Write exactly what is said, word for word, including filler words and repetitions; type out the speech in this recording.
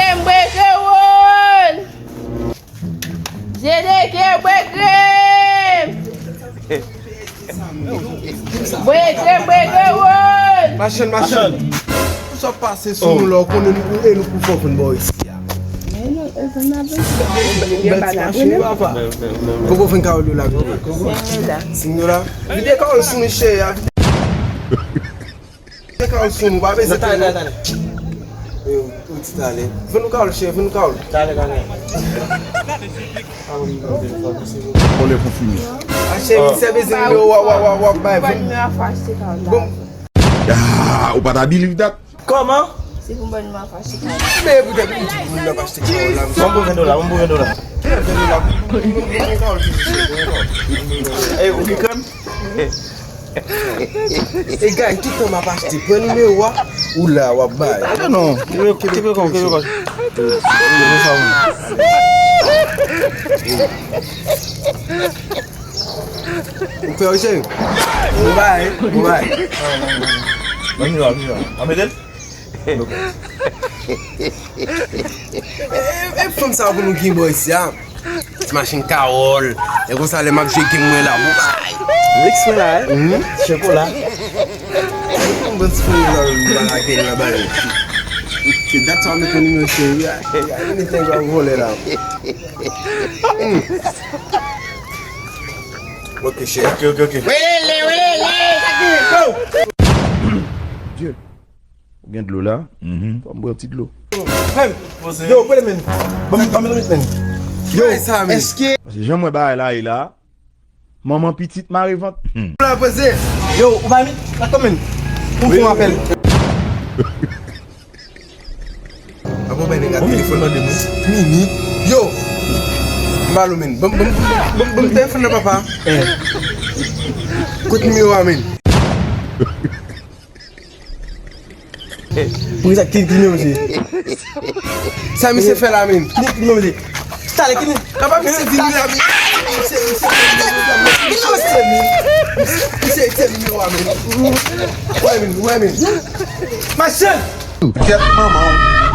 M breke woun! J D K breke! Breke, breke woun! Machann, machann. Pou sa pase sou nou la, ou konnen nou, e nou pou fò vin bò isi a. Men nou, e vin ap vin. Bèl ti machin, papa. Koko vin kawòl yo la, koko. Senk dola. Vide kawòl sou nou, chè a. Vide kawòl sou nou, pa bezwen. Talè, talè, talè. Yo, ou ti talè. Vin nou kawòl, chè, vin nou kawòl. Talè, talè. Konnen pou fini. A, chè, misye bezwen nimewo w, w, w, w, w ap bay. Vin. Bon. Ah, ou pa ta believe that? Kòman? Se pou m ban nou ap achte kay la. Men poutèt ou di pou moun nan pa achte kay la. Ban m pou ven dola, ban m pou ven dola. Ven dola. Ey, ou ki krann? E gay, tout tan m ap achte, pran nimewo a, ou la, w ap bay. Non, non, kenbe, kenbe kòw, kenbe kòw. Ou fè w cheri? Ou bay, ou bay. Ban m nimewo a, ban m nimewo a. W ap mete l? E, e, e fanm sa pou nou gen bò isi a. Ti machin kawòl. E konsa lè m ap jwe game mwen la, ou bay. Mix mwen la, eh? Mhm. Chokola. Mwen bon ti fanm la, m pa lage l la bay. Se dat sa w mete nimewo cheri a. Anything w ap vòlè la. Hmm. Ok, chè. Ok, ok, ok. Welele, welele, sa ki go? Dye. Ou gen dlo la? Mhm. Fò m bwè yon ti dlo. Frè m. Yo, pwele men. Ban m, ban m met men. Yo, èske. Paske jan m wè bagay la ye la, manman pitit mare vant. Hmm. La poze. Yo, ou pa met, la kòman? Ou fè yon apèl. Avan bay nèg a telefòn nan de mwen. Mimi. Yo. M ba l ou men. Ban m, ban m, ban m, ban m telefòn nan papa. Eh. Kote nimewo a men? Pou sa ki, ki nimewo se? Sa misye fè la men? Ki, ki nimewo se? Talè ki ni. Papa misye vini la men. Misye, misye, misye, misye, misye, misye nimewo a men. Wè men, wè men. Machann! Gyèt manman w.